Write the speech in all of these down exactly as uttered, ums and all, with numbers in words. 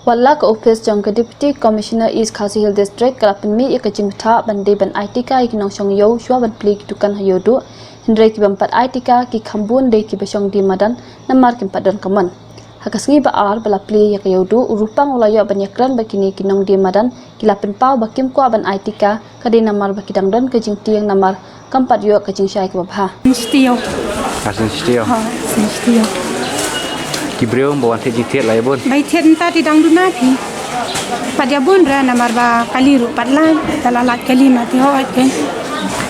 Wat la ka ophis jong ka Deputy Commissioner East Khasi Hills District ka la pynmih ïa ka jingbthah ban dei ban ai tika ïa ki nongshong ïew shuwa ban plie ki dukan ha Ïewduh, hynrei ki bym pat ai tika ki kham bun dei kiba shong die madan namar kim pat don ka mon. Ha ka sngi ba ar ba la plie ïa ka Ïewduh, u riewpang u la ïoh ban ïakren ba kine ki nongdie madan ki la pynpaw ba kim kwah ban ai tika, ka dei namar ba ki dang don ka jingtieng namar kam pat ïoh ka jingshai kaba bha. Shen shtiew. Ha, shen shtiew. Ha, shen shtiew. Ki briew ba wan thied jingthied la ïa bun. Ba ïa thied mynta te dang duna phi. Pat ïa bun re namar ba kali ruh pat lait, te la lait kali ma te hooid kein.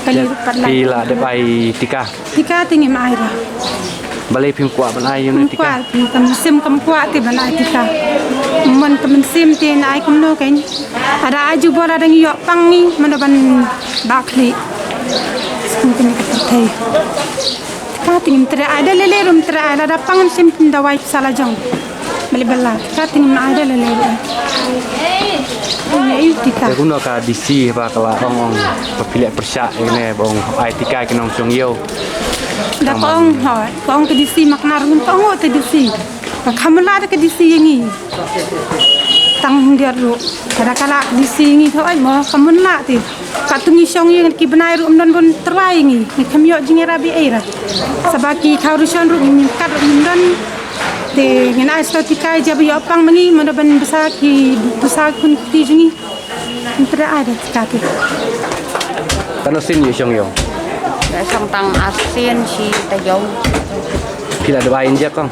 Kali ruh pat lait. Phi la dep ai tika? Tika te ngim ai re. Balei phim kwah ban ai ïa une tika? Kwah, ka mynsiem kam kwah te ban ai tika. Mon ka mynsiem te ngan ai kumno kein. Lada ai jubor lada ngi ïoh pang ngi mano ban bah khlieh. Skum kane ka pyrthei. Tika te ngim treh ai, da lei lei ruh ngim treh ai, lada pang ngin shim kin dawai pisa la jong. Balei ba la, tika te ngim ai da lei lei ruh. Ngin ai tika. Te kumno ka D C ba ka la ong ong ba phi leh pyrshah ïa kane ba ong ai tika ki nongshong ïew. Da ka ong, hooid, ka ong ka D C ma ka nar ngin ka ong te D C. Ka kham lah da ka D C ïa ngi. Tang hyndiat ruh. Ka da ka lah ka D C ïa ngi, hooid mo, kham lah te. Katto ngi shong ïa ngi ki bnai ruh ym don bun tyrwa ïa ngi. Ngi kham ïoh jingïarap ei ei ra. Sa ba ki thaw ration ruh ngim kat ruh ngim don. Te ngin ai shuwa tika ïa jab ïoh pang ma ngi mano ban bsa ki bsa khun kti jong ngi. Ngim treh ai da tika te. Katno sien ïa shong ïew? Ïa shong tang ar sien shi taïew. Phi la dep ai injek kong?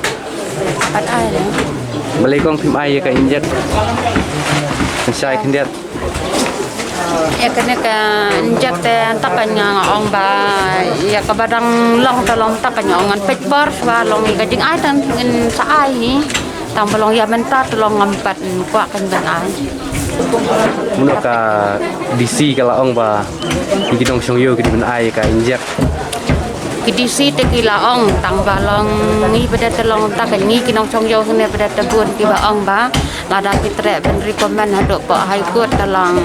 Pat ai re. Balei kong phim ai ïa ka injek? Kan shai khyndiat. Ïa kane ka injek te nta ka nga ong ba ïa kaba dang long te long nta ka nga ong ngan peit por shuwa long ïa ka jingai tang ngin sa ai hi. Tang ba long ïa mynta te long ngam pat kwah kan ban ai. Mano ka D C ka la ong ba ki nongshong ïew ki dei ban ai ïa ka injek? Ki D C te ki la ong tang ba long ngi ba dei te long ta ka ngi ki nongshong ïew ne ba dei te bun kiba ong ba lada ki treh ban recommend haduh pok High Court te long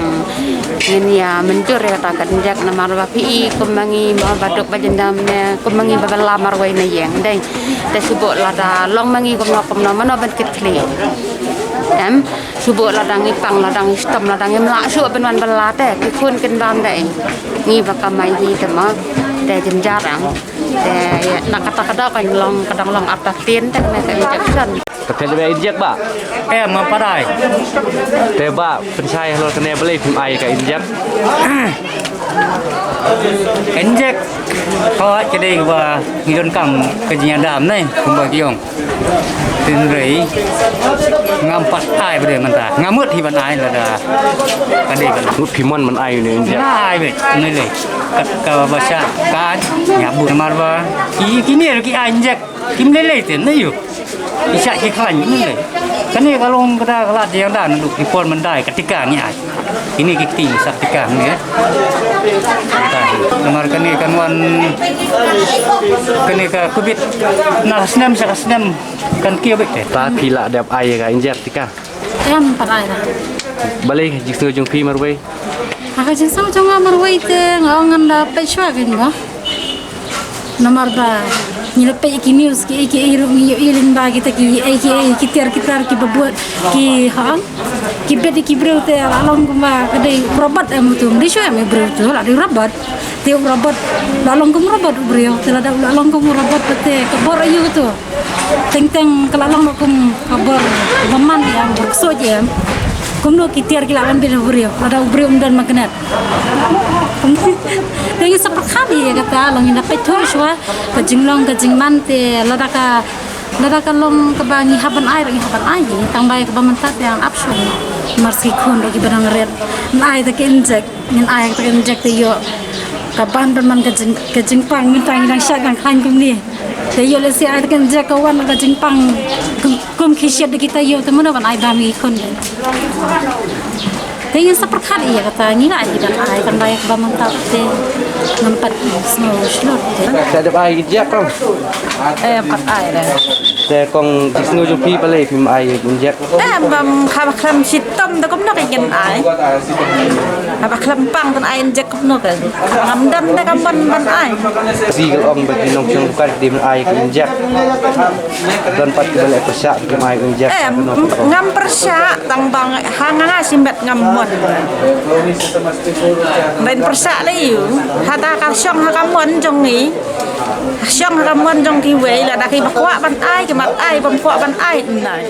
ngin ïa mynjur ïa kata ka injek namar ba phi i kum ma ngi ma ba duk ba jendam ne kum ma ngi ba bylla marwei na ïeng dei. Te shu bok lada long ma ngi kumno kumno mano ban kit khlieh. Em, shu bok lada ngi pang lada ngi shitom lada ngim lah shuh ban wan bylla te ki khun kin bam dei. Ngi ba kamai hi te ma te jynjar ang. Te na kata ka dok kan long ka dang long artatien te kane ka injection. Ka phet ba injek ba? Em, ma padai. Te ba pynshai halor kane balei phim ai ka injek? Injek. Hooid ka dei ba ngi donkam ka jingïadam ne kumba ki ong. Hynrei ngam pat ai ba dei mynta. Nga mut hi ban ai lada ka dei ban. Mut phi mon ban ai ne injek? Nga ai beit ne lei. Kat kaba shah ka ai. Ïa bun namar ba ki kine ruh ki ai injek. Kim lei lei te ne ïoh. Ki shah ki khlaiñ ne lei. Kane ka long ka da ka lad ïa da naduh ki por mynta ka tika ngi ai. Kine ki kti sa tika ngi. Namar kane kan wan kane ka covid na snem sa ka snem kan kiew beit te. Ta phi la dep ai ka injek tika? Em pat ai da. Balei jingsngew jong phi marwei? Ha ka jingsngew jong nga marwei te nga ong ngan da peit shuwa kein ba. Namar ba ngi la peit ki news ki ei ki ei ruh ngi ïohi lyngba kita ki ei ki ei ki tiar ki tar kiba bud ki ha ki bet ki briew te la long kumba ka dei u robot em utu. Ym dei shuh em u briew tu la dei u robot. Te u robot la long kum robot u briew te lada u la long kum u robot te ka bor aïu tu. Teng teng ka la long kum ka bor ba man ïa u briew ksoh ïa em. Kumno ki tiar ki la wan bit ha u briew lada u briew um don magnet. Te ngi sa pyrkhat ïa kata long ngi da peit thur shuwa ka jinglong ka jingman te lada ka lada ka long kaba ngi hap ban ai ngi hap ban ai ngi tang bai kaba mynta te ang ap shuwa. Mar shi khun ruh kiba dang ret ngi ai ta ka injek ngin ai ta ka injek te ïoh ka ban ban man ka jing ka jingpang mynta ngi dang shait dang khlaiñ kumne. Te ïoh lehse ai ta ka injek ka wan ka jingpang kum, kum ki shet da kita ïoh te mano ban ai bam ki khun de. Te ngin sa pyrkhat ïa kata, ngi ngeit ïa ka ban ai, kan ba ïa kaba mynta te ngam pat sngew shlur te. Te dep ai injek kong. Eh, pat ai de. Te kong, jingsngew jong phi balei phim ai injek? Eh, bam, haba khlem shitom te kumno ka ngin ai. Haba khlem pang te ai injek kumno ka. Ngam don te kam ban ban ai. Shi ka ong ba ki nongshong bukai ki dei ban ai injek. Don pat kiba leh pyrshah, ki ai injek. Eh, ngam pyrshah, tang ba ha nga nga shimet ngam mon. Ban pyrshah lei ïa u. Hata ka shong ha ka mon jong ngi. Shong ha ka mon jong kiwei, lada kiba kwah ban ai, ki mat ai, bym kwah ban ai, nai.